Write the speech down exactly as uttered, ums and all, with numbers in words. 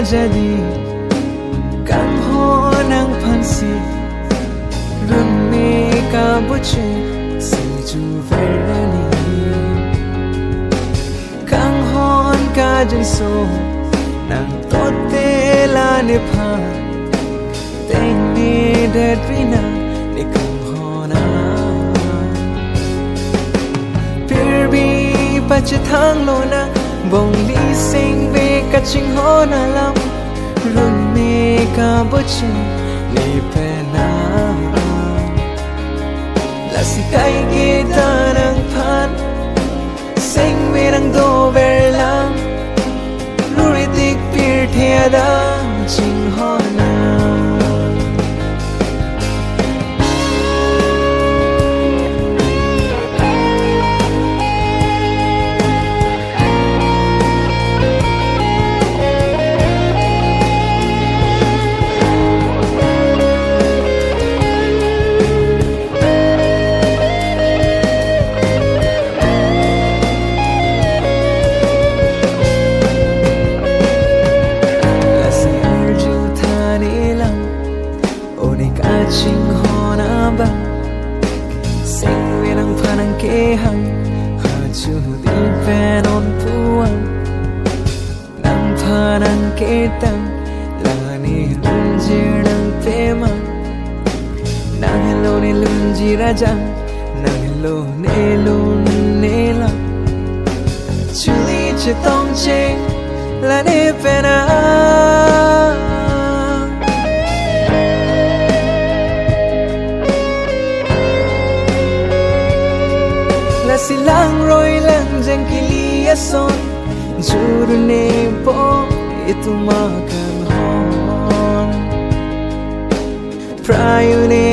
Jadi kanghon nangphansi runme kabuche si juver nani. Kanghon kajinso nangtote la nephan tengne det pina ne kanghon a. Pirbi pachethang lonang bongli sengve kachinghon alam runme kabuche ne pena. Lasi kaike ta nangphan sengve nangdover lang, ruri tik pirthe adang chinghon a. Lasi arjuthan ilang, o ne kachinghon abang, sengve nangphan nangkehang, hajut pen onpuan nangphan nangketang, la ne lunjir nangpema. Nang helo ne lunjir ajang, nang helo ne lun ne lang. Chuli chetongcheng la ne pena. Lasi langroi langjang kili ason jur ne po itum akanghon. Phraya ne